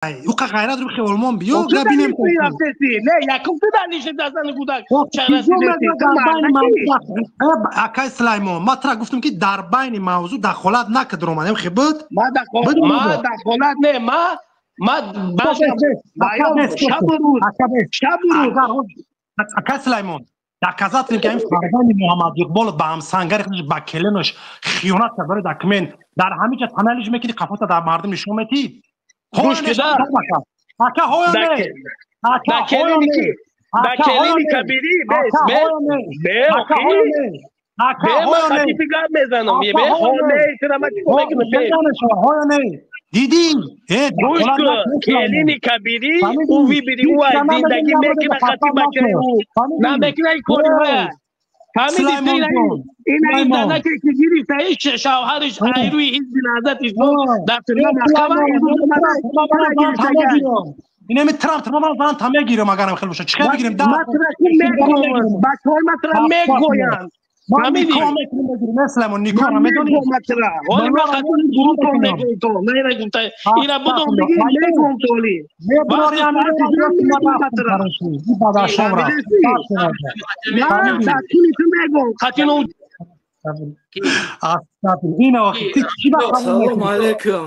Уқа ғайрат рӯ хеолмон биё, габинем. Не, якум ту далиши дастани кӯдак. Акай Сулаймон, ма тра гуфтам, ки дар байни мавзӯъ дахолат накард, романем хе буд. Ма дахолат не, ма шабу рӯз, шабу рӯз. Акай Сулаймон, доказать кунем, ки ҳамин фарзанди Муҳаммад Иқбол ба ҳамсангари худаш, ба келинаш хиёнат кард барои документ. Дар ҳамин ҷа таналиш мекунӣ, қафота дар мардум нишон метӣ. Гӯш кида. Ака, ҳоё не? Ака, да келини кабирӣ бес бе бе Ака, ҳоё не? Гап мезанам, бе ҳо не, тира ма чӣ мекунам, бе? Ҳоё не? Дидӣ? Гӯш кун, келини кабирӣ ӯ вибири ӯ ай зиндагӣ мекуна хати бачаи ӯ намекуна, кори вая. Фаҳмидӣ? Ина ин занаке, ки гирифта, шавҳариш айрӯи ҳизби Наҳзат Ислом дар тюрьма маҳкама. Инами Трамп ман зан та мегирам, агарам хел боша. Чӣ хел бигирем? Бачаҳои матра мегӯянд. Фаҳмидӣ? Сулаймон, никоҳ медонӣ? Ҳоли ман хатони гурӯҳ мегӯям, то наира гуфта, ира будам биги, мегӯям то оли. Ту мегӯям хатино. Ина Салом алейкум.